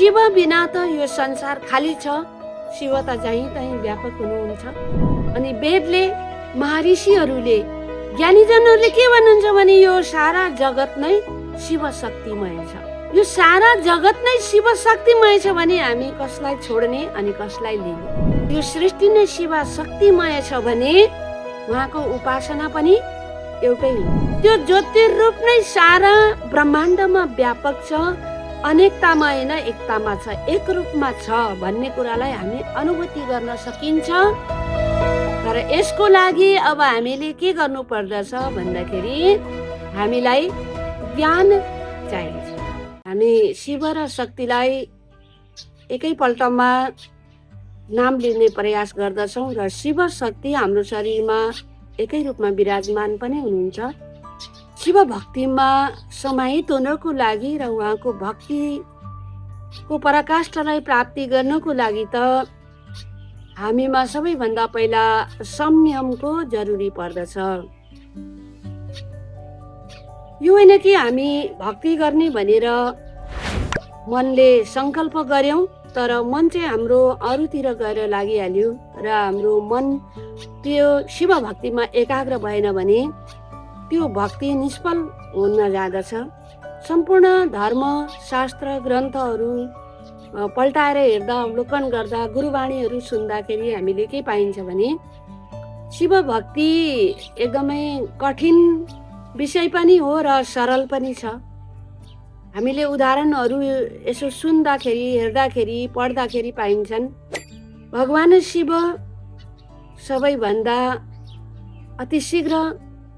शिव बिना त यो संसार खाली छ। शिव त जहीँ तहीँ व्यापक हुनुहुन्छ। अनि वेदले, महर्षिहरूले, ज्ञानीजनहरूले के भन्नुहुन्छ भने यो सारा जगत नै शिव शक्तिमय छ। यो सारा जगत नै शिव शक्तिमय छ भने हामी कसलाई छोड्ने अनि कसलाई लिने? यो सृष्टि नै शिव शक्तिमय छ भने उहाँको उपासना पनि एउटै हो। त्यो ज्योतिर्रूप नै सारा ब्रह्माण्डमा व्यापक छ, अनेकतामा होइन एकतामा छ, एक रूपमा छ भन्ने कुरालाई हामी अनुभूति गर्न सकिन्छ। तर यसको लागि अब हामीले के गर्नु पर्दछ भन्दाखेरि हामीलाई ज्ञान चाहिन्छ। हामी शिव र शक्तिलाई एकैपल्टमा नाम लिने प्रयास गर्दछौँ र शिव शक्ति हाम्रो शरीरमा एकै रूपमा विराजमान पनि हुनुहुन्छ। शिव भक्तिमा समाहित हुनको लागि र उहाँको भक्तिको पराकाष्ठलाई प्राप्ति गर्नको लागि त हामीमा सबैभन्दा पहिला संयमको जरुरी पर्दछ। यो होइन कि हामी भक्ति गर्ने भनेर मनले सङ्कल्प गर्यौँ तर मन चाहिँ हाम्रो अरूतिर गएर लागिहाल्यो र हाम्रो मन त्यो शिव भक्तिमा एकाग्र भएन भने त्यो भक्ति निष्फल हुन जाँदछ। सम्पूर्ण धर्म शास्त्र ग्रन्थहरू पल्टाएर हेर्दा, अवलोकन गर्दा, गुरुवाणीहरू सुन्दाखेरि हामीले के पाइन्छ भने शिव भक्ति एकदमै कठिन विषय पनि हो र सरल पनि छ। हामीले उदाहरणहरू यसो सुन्दाखेरि, हेर्दाखेरि, पढ्दाखेरि पाइन्छन्। भगवान शिव सबैभन्दा अति शीघ्र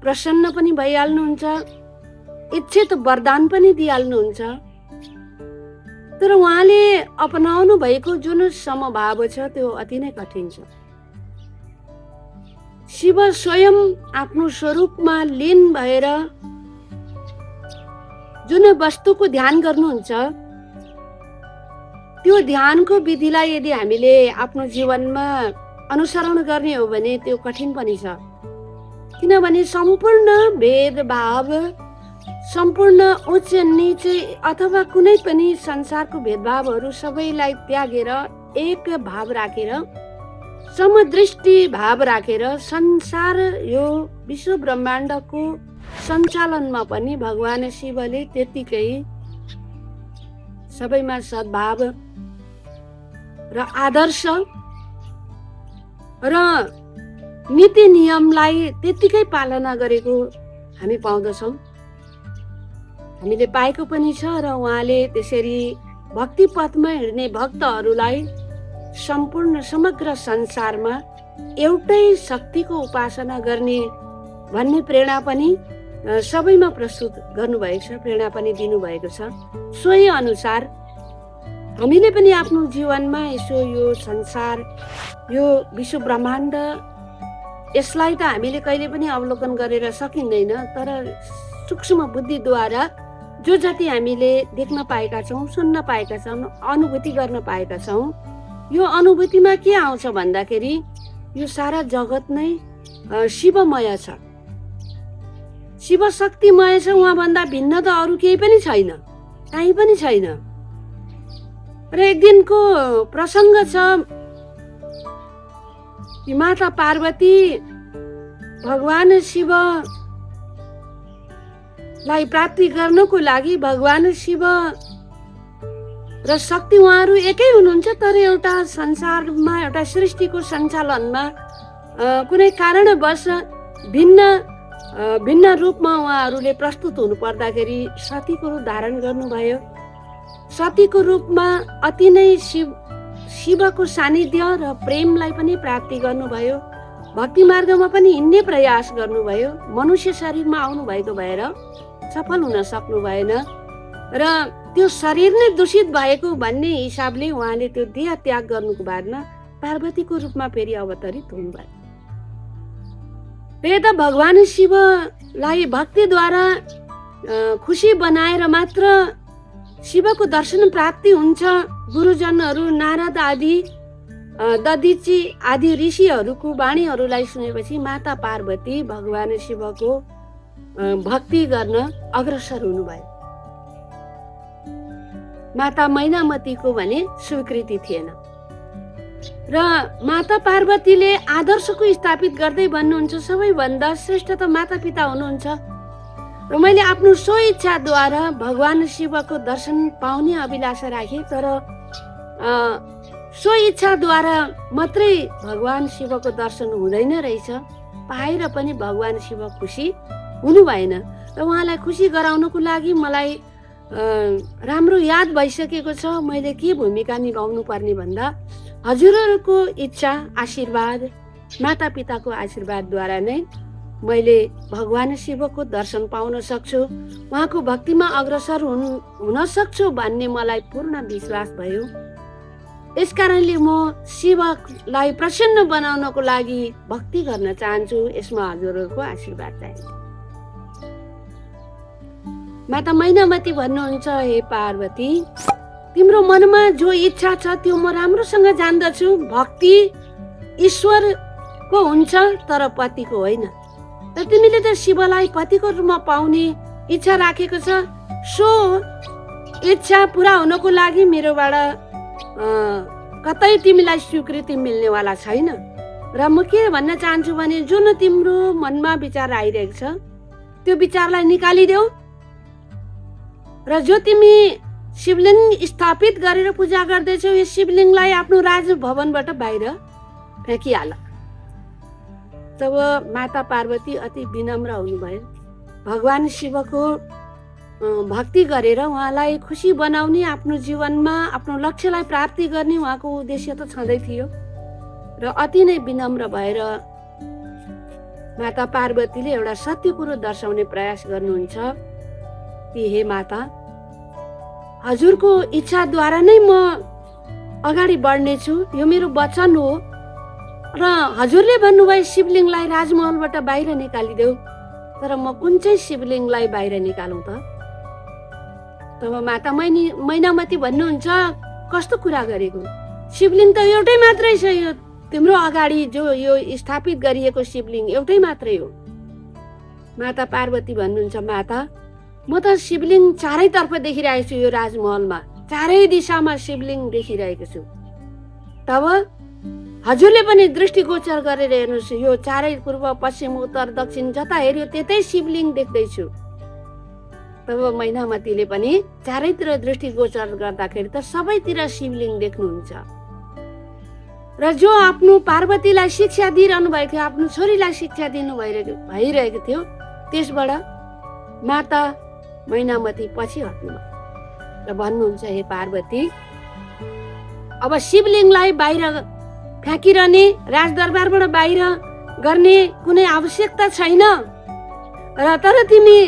प्रसन्न पनि भइहाल्नुहुन्छ, इच्छित वरदान पनि दिइहाल्नुहुन्छ। तर उहाँले अपनाउनु भएको जुन समभाव छ त्यो अति नै कठिन छ। शिव स्वयं आफ्नो स्वरूपमा लीन भएर जुन वस्तुको ध्यान गर्नुहुन्छ त्यो ध्यानको विधिलाई यदि हामीले आफ्नो जीवनमा अनुसरण गर्ने हो भने त्यो कठिन पनि छ। किनभने सम्पूर्ण भेदभाव, सम्पूर्ण उच्च नीच अथवा कुनै पनि संसारको भेदभावहरू सबैलाई त्यागेर एक भाव राखेर, समदृष्टि भाव राखेर संसार यो विश्व ब्रह्माण्डको सञ्चालनमा पनि भगवान शिवले त्यतिकै सबैमा सद्भाव र आदर्श र नीति नियमलाई त्यतिकै पालना गरेको हामी पाउँदछौँ। हामीले पाएको पनि छ र उहाँले त्यसरी भक्ति पथमा हिँड्ने भक्तहरूलाई सम्पूर्ण समग्र संसारमा एउटै शक्तिको उपासना गर्ने भन्ने प्रेरणा पनि सबैमा प्रस्तुत गर्नुभएको छ, प्रेरणा पनि दिनुभएको छ। सोही अनुसार हामीले पनि आफ्नो जीवनमा यसो यो संसार, यो विश्व ब्रह्माण्ड, यसलाई त हामीले कहिले पनि अवलोकन गरेर सकिँदैन। तर सूक्ष्म बुद्धिद्वारा जो जति हामीले देख्न पाएका छौँ, सुन्न पाएका छौँ, अनुभूति गर्न पाएका छौँ, यो अनुभूतिमा के आउँछ भन्दाखेरि यो सारा जगत नै शिवमय छ, शिव शक्तिमय छ। उहाँभन्दा भिन्न त अरू केही पनि छैन, कहीँ पनि छैन। र एक दिनको प्रसङ्ग छ, माता पार्वती भगवान शिवलाई प्राप्ति गर्नको लागि भगवान शिव र शक्ति उहाँहरू एकै हुनुहुन्छ। तर एउटा संसारमा, एउटा सृष्टिको सञ्चालनमा कुनै कारणवश भिन्न रूपमा उहाँहरूले प्रस्तुत हुनु पर्दाखेरि सतीको रूप धारण गर्नुभयो। सतीको रूपमा अति नै शिवको सानिध्य र प्रेमलाई पनि प्राप्ति गर्नुभयो। भक्ति मार्गमा पनि हिँड्ने प्रयास गर्नुभयो। मनुष्य शरीरमा आउनु भएको भएर सफल हुन सक्नु भएन र त्यो शरीर नै दूषित भएको भन्ने हिसाबले उहाँले त्यो देह त्याग गर्नुको बादमा पार्वतीको रूपमा फेरि अवतरित हुनुभयो। र भगवान शिवलाई भक्तिद्वारा खुसी बनाएर मात्र शिवको दर्शन प्राप्ति हुन्छ। गुरुजनहरू, नारद आदि, दधिची आदि ऋषिहरूको वाणीहरूलाई सुनेपछि माता पार्वती भगवान शिवको भक्ति गर्न अग्रसर हुनुभयो। माता मैनामतीको भने स्वीकृति थिएन। र माता पार्वतीले आदर्शको स्थापित गर्दै भन्नुहुन्छ सबैभन्दा श्रेष्ठ त माता पिता हुनुहुन्छ। र मैले आफ्नो सो इच्छाद्वारा भगवान शिवको दर्शन पाउने अभिलाषा राखेँ, तर सो इच्छाद्वारा मात्रै भगवान शिवको दर्शन हुँदैन रहेछ। पाएर पनि भगवान शिव खुसी हुनु भएन। र उहाँलाई खुसी गराउनको लागि मलाई राम्रो याद भइसकेको छ मैले के भूमिका निभाउनु पर्ने भन्दा हजुरहरूको इच्छा आशीर्वाद माता पिताको आशीर्वादद्वारा नै मैले भगवान शिवको दर्शन पाउन सक्छु, उहाँको भक्तिमा अग्रसर हुन सक्छु भन्ने मलाई पूर्ण विश्वास भयो। यसकारणले म शिवलाई प्रसन्न बनाउनको लागि भक्ति गर्न चाहन्छु। यसमा हजुरहरूको आशीर्वाद चाहिन्छ। माता मैनामती भन्नुहुन्छ, हे पार्वती, तिम्रो मनमा जो इच्छा छ त्यो म राम्रोसँग जान्दछु। भक्ति ईश्वरको हुन्छ तर पतिको होइन। र तिमीले त शिवलाई पतिको रूपमा पाउने इच्छा राखेको छ। सो इच्छा पुरा हुनको लागि मेरोबाट कतै तिमीलाई स्वीकृति मिल्नेवाला छैन। र म के भन्न चाहन्छु भने जुन तिम्रो मनमा विचार आइरहेको छ त्यो विचारलाई निकालिदेऊ। र जो तिमी शिवलिङ्ग स्थापित गरेर पूजा गर्दैछौ यो शिवलिङ्गलाई आफ्नो राजभवनबाट बाहिर फ्याँकिहाल। तब माता पार्वती अति विनम्र हुनुभयो। भगवान शिवको भक्ति गरेर उहाँलाई खुसी बनाउने, आफ्नो जीवनमा आफ्नो लक्ष्यलाई प्राप्ति गर्ने उहाँको उद्देश्य त छँदै थियो। र अति नै विनम्र भएर माता पार्वतीले एउटा सत्य कुरो दर्शाउने प्रयास गर्नुहुन्छ कि हे माता, हजुरको इच्छाद्वारा नै म अगाडि बढ्नेछु, यो मेरो वचन हो। र हजुरले भन्नुभयो शिवलिङ्गलाई राजमहलबाट बाहिर निकालिदेऊ, तर म कुन चाहिँ शिवलिङ्गलाई बाहिर निकालौँ त? तब माता मैनामती भन्नुहुन्छ, कस्तो कुरा गरेको? शिवलिङ्ग त एउटै मात्रै छ, यो तिम्रो अगाडि जो यो स्थापित गरिएको शिवलिङ्ग एउटै मात्रै हो। माता पार्वती भन्नुहुन्छ, माता म त शिवलिङ्ग चारैतर्फ देखिरहेको छु। यो राजमहलमा चारै दिशामा शिवलिङ्ग देखिरहेको छु। तब हजुरले पनि दृष्टिगोचर गरेर हेर्नुहोस्, यो चारै पूर्व पश्चिम उत्तर दक्षिण जता हेऱ्यो त्यतै शिवलिङ्ग देख्दैछु। तब मैनामतीले पनि चारैतिर दृष्टिगोचर गर्दाखेरि त सबैतिर शिवलिङ्ग देख्नुहुन्छ। र जो आफ्नो पार्वतीलाई शिक्षा दिइरहनु भएको थियो, आफ्नो छोरीलाई शिक्षा दिनु भइरहेको थियो, त्यसबाट माता मैनामती पछि हट्नु र भन्नुहुन्छ, हे पार्वती, अब शिवलिङ्गलाई बाहिर फ्याँकिरहने, राजदरबारबाट बाहिर गर्ने कुनै आवश्यकता छैन। र तर तिमी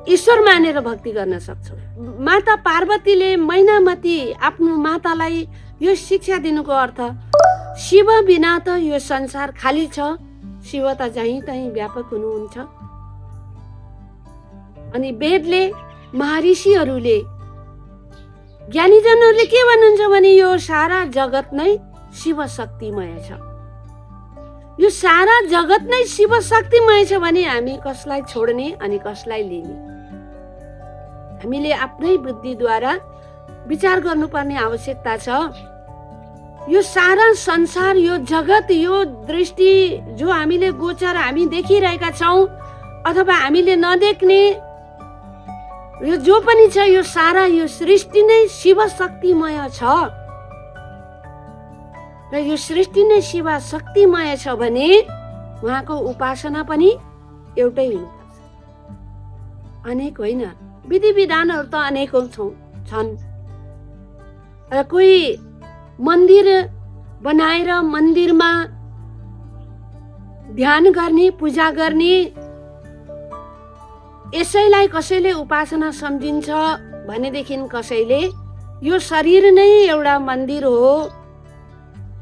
ईश्वर मानेर भक्ति गर्न सक्छौ। माता पार्वतीले मैनामती आफ्नो मातालाई यो शिक्षा दिनुको अर्थ शिव बिना त यो संसार खाली छ, शिव त जहीँ तहीँ व्यापक हुनुहुन्छ। अनि वेदले महर्षिहरूले ज्ञानीजनहरूले के भन्नुहुन्छ भने यो सारा जगत नै शिव शक्तिमय छ। यो सारा जगत नै शिव शक्तिमय छ भने हामी कसलाई छोड्ने अनि कसलाई लिने? हामीले आफ्नै बुद्धिद्वारा विचार गर्नुपर्ने आवश्यकता छ। यो सारा संसार, यो जगत, यो दृष्टि जो हामीले गोचर हामी देखिरहेका छौँ अथवा हामीले नदेख्ने यो जो पनि छ, यो सारा यो सृष्टि नै शिव शक्तिमय छ। र यो सृष्टि नै शिव शक्तिमय छ भने उहाँको उपासना पनि एउटै हुनुपर्छ, अनेक होइन। विधि विधानहरू त अनेकौं छन्। र कोही मन्दिर बनाएर मन्दिरमा ध्यान गर्ने, पूजा गर्ने, यसैलाई कसैले उपासना सम्झिन्छ भनेदेखि कसैले यो शरीर नै एउटा मन्दिर हो।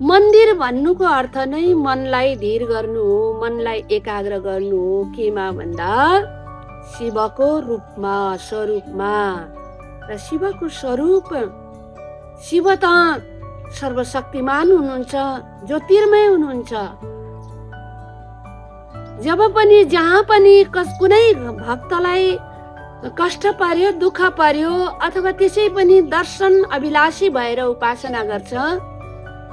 मन्दिर भन्नुको अर्थ नै मनलाई धीर गर्नु हो, मनलाई एकाग्र गर्नु हो। केमा भन्दा शिवको रूपमा, स्वरूपमा। र शिवको स्वरूप, शिव त सर्वशक्तिमान हुनुहुन्छ, ज्योतिर्मय हुनुहुन्छ। जब पनि जहाँ पनि कुनै भक्तलाई कष्ट पर्यो, दुःख पर्यो अथवा त्यसै पनि दर्शन अभिलाषी भएर उपासना गर्छ,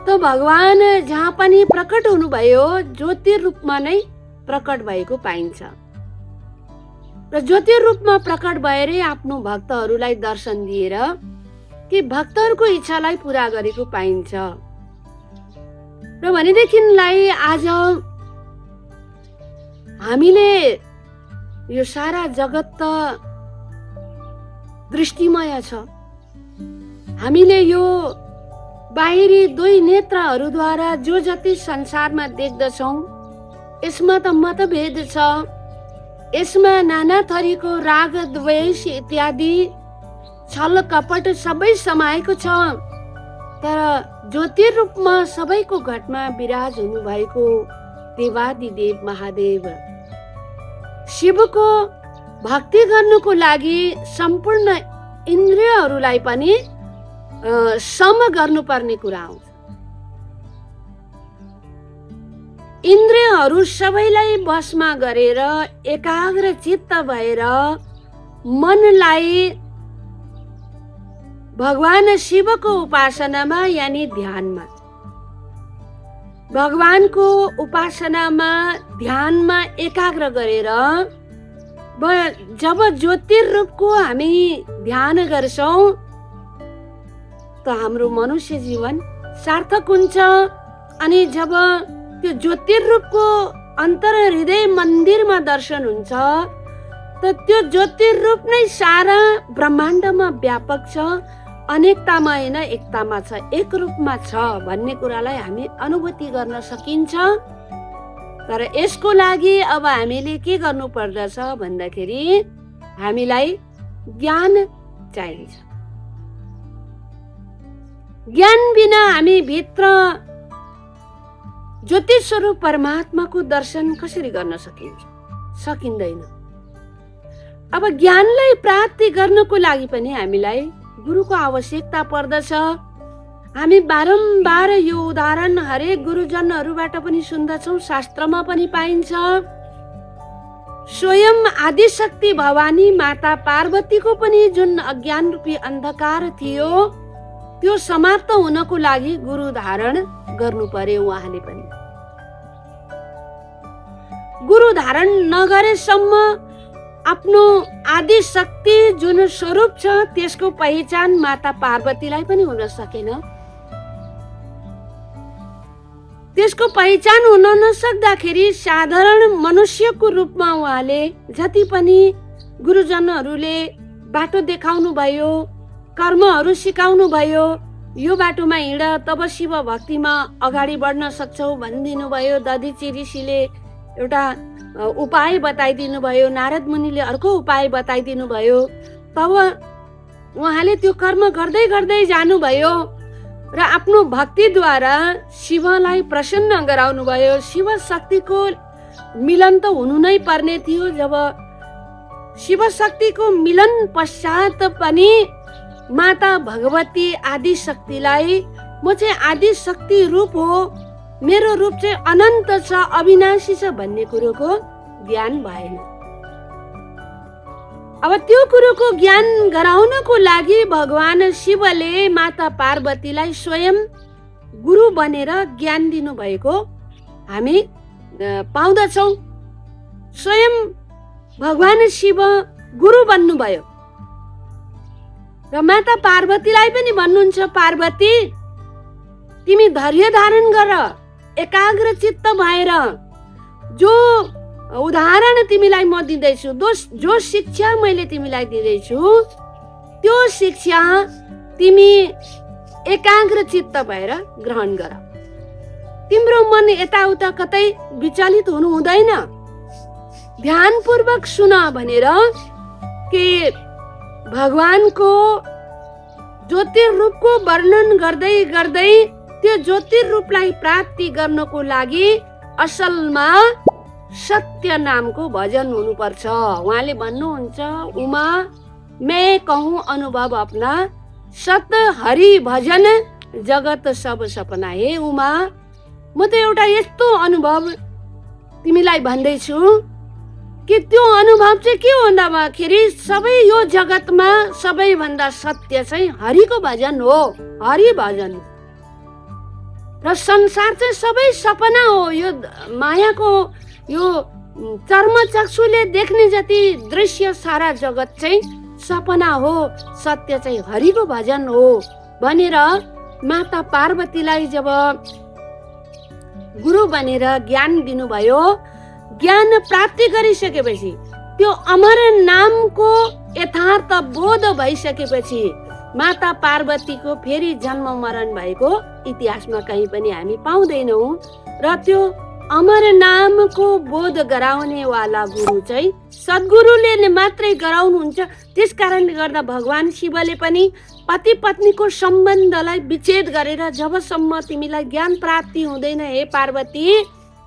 त भगवान जहाँ पनि प्रकट हुनुभयो ज्योति रूपमा नै प्रकट भएको पाइन्छ र ज्योति रूपमा प्रकट भएरै आफ्नो भक्तहरूलाई दर्शन दिएर ती भक्तहरूको इच्छालाई पूरा गरेको पाइन्छ। र भनेदेखिलाई आज हामीले यो सारा जगत त दृष्टिमय छ। हामीले यो बाहिरी दुई नेत्रहरूद्वारा जो जति संसारमा देख्दछौँ यसमा त मतभेद छ, यसमा नाना थरीको राग द्वेष इत्यादि छल कपट सबै समाएको छ। तर ज्योति रूपमा सबैको घटमा विराज हुनुभएको देवादिदेव महादेव शिवको भक्ति गर्नुको लागि सम्पूर्ण इन्द्रियहरूलाई पनि सम गर्नुपर्ने कुरा आउँछ। इन्द्रियहरू सबैलाई बसमा गरेर एकाग्र चित्त भएर मनलाई भगवान शिवको उपासनामा यानि ध्यानमा, भगवानको उपासनामा ध्यानमा एकाग्र गरेर जब ज्योतिर्रूपको हामी ध्यान गर्छौं त हाम्रो मनुष्य जीवन सार्थक हुन्छ। अनि जब त्यो ज्योतिर्रूपको अन्तर हृदय मन्दिरमा दर्शन हुन्छ त त्यो ज्योतिर्रूप नै सारा ब्रह्माण्डमा व्यापक छ, अनेकतामा होइन एकतामा छ, एक रूपमा छ भन्ने कुरालाई हामी अनुभूति गर्न सकिन्छ। तर यसको लागि अब हामीले के गर्नु पर्दछ भन्दाखेरि हामीलाई ज्ञान चाहिन्छ। ज्ञान बिना हामी भित्र ज्योति स्वरूप परमात्माको दर्शन कसरी गर्न सकिन्छ? सकिँदैन। अब ज्ञानलाई प्राप्ति गर्नको लागि पनि हामीलाई गुरुको आवश्यकता पर्दछ। हामी बारम्बार यो उदाहरण हरेक गुरुजनहरूबाट पनि सुन्दछौँ, शास्त्रमा पनि पाइन्छ। स्वयं आदिशक्ति भवानी माता पार्वतीको पनि जुन अज्ञान रूपी अन्धकार थियो त्यो समाप्त हुनको लागि गुरु धारण गर्नु पर्यो। उहाँले पनि गुरु धारण नगरेसम्म आफ्नो आदि शक्ति जुन स्वरूप छ त्यसको पहिचान माता पार्वतीलाई पनि हुन सकेन। त्यसको पहिचान हुन नसक्दाखेरि साधारण मनुष्यको रूपमा उहाँले जति पनि गुरुजनहरूले बाटो देखाउनु भयो, कर्महरू सिकाउनु भयो, यो बाटोमा हिँड तब शिव भक्तिमा अगाडि बढ्न सक्छौ भनिदिनु भयो। दधिची ऋषिले एउटा उपाय बताइदिनु भयो, नारद मुनिले अर्को उपाय बताइदिनु भयो। तब उहाँले त्यो कर्म गर्दै गर्दै जानुभयो र आफ्नो भक्तिद्वारा शिवलाई प्रसन्न गराउनु भयो। शिव शक्तिको मिलन त हुनु नै पर्ने थियो। जब शिव शक्तिको मिलन पश्चात पनि माता भगवती आदि शक्तिलाई म चाहिँ आदि शक्ति रूप हो, मेरो रूप चाहिँ अनन्त छ, अविनाशी छ भन्ने कुरोको ज्ञान भएन। अब त्यो कुरोको ज्ञान गराउनको लागि भगवान शिवले माता पार्वतीलाई स्वयं गुरु बनेर ज्ञान दिनु भएको हामी पाउँदछौँ। स्वयं भगवान शिव गुरु बन्नुभयो र माता पार्वतीलाई पनि भन्नुहुन्छ, पार्वती तिमी धैर्य धारण गर, एकाग्र चित्त भएर जो उदाहरण तिमीलाई म दिँदैछु, जो शिक्षा मैले तिमीलाई दिँदैछु त्यो शिक्षा तिमी एकाग्र चित्त भएर ग्रहण गर। तिम्रो मन यताउता कतै विचलित हुनु हुँदैन, ध्यानपूर्वक सुन भनेर कि भगवानको ज्योतिर्रूपको वर्णन गर्दै गर्दै त्यो ज्योतिर्रूपलाई प्राप्ति गर्नको लागि असलमा सत्य नामको भजन हुनुपर्छ। उहाँले भन्नुहुन्छ, उमा मैं कहूँ अनुभव अपना, सत हरि भजन जगत सब सपना। हे उमा, म त एउटा यस्तो अनुभव तिमीलाई भन्दैछु कि त्यो अनुभव चाहिँ के हो भन्दाखेरि सबै यो जगतमा सबैभन्दा सत्य चाहिँ हरिको भजन हो, हरि भजन। र संसार चाहिँ सबै सपना हो। यो मायाको यो चर्मचक्षुले देख्ने जति दृश्य सारा जगत चाहिँ सपना हो, सत्य चाहिँ हरिको भजन हो भनेर माता पार्वतीलाई जब गुरु बनेर ज्ञान दिनुभयो, ज्ञान प्राप्ति गरिसकेपछि त्यो अमर नामको यथार्थ बोध भइसकेपछि माता पार्वतीको फेरि जन्म मरण भएको इतिहासमा कहीँ पनि हामी पाउँदैनौँ। र त्यो अमर नामको बोध गराउने वाला गुरु चाहिँ सद्गुरुले मात्रै गराउनुहुन्छ। त्यस कारणले गर्दा भगवान शिवले पनि पति पत्नीको सम्बन्धलाई विच्छेद गरेर जबसम्म तिमीलाई ज्ञान प्राप्ति हुँदैन हे पार्वती,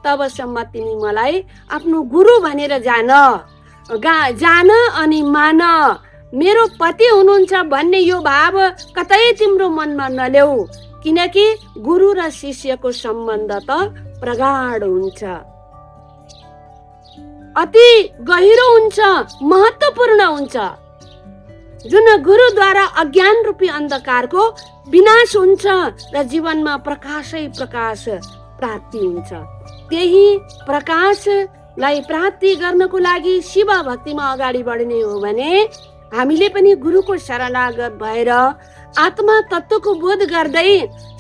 तबसम्म तिमी मलाई आफ्नो गुरु भनेर जान अनि मान। मेरो पति हुनुहुन्छ भन्ने यो भाव कतै तिम्रो मनमा नल्याऊ, किनकि गुरु र शिष्यको सम्बन्ध त प्रगाढ हुन्छ, अति गहिरो हुन्छ, महत्त्वपूर्ण हुन्छ, जुन गुरुद्वारा अज्ञान रूपी अन्धकारको विनाश हुन्छ र जीवनमा प्रकाशै प्रकाश प्राप्ति हुन्छ। त्यही प्रकाशलाई प्राप्ति गर्नको लागि शिव भक्तिमा अगाडि बढ्ने हो भने हामीले पनि गुरुको शरणागत भएर आत्मा तत्त्वको बोध गर्दै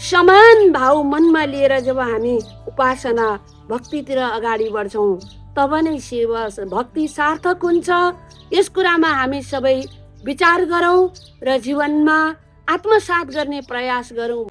समान भाव मनमा लिएर जब हामी उपासना भक्तितिर अगाडि बढ्छौँ तब नै शिव भक्ति सार्थक हुन्छ। यस कुरामा हामी सबै विचार गरौँ र जीवनमा आत्मसात गर्ने प्रयास गरौँ।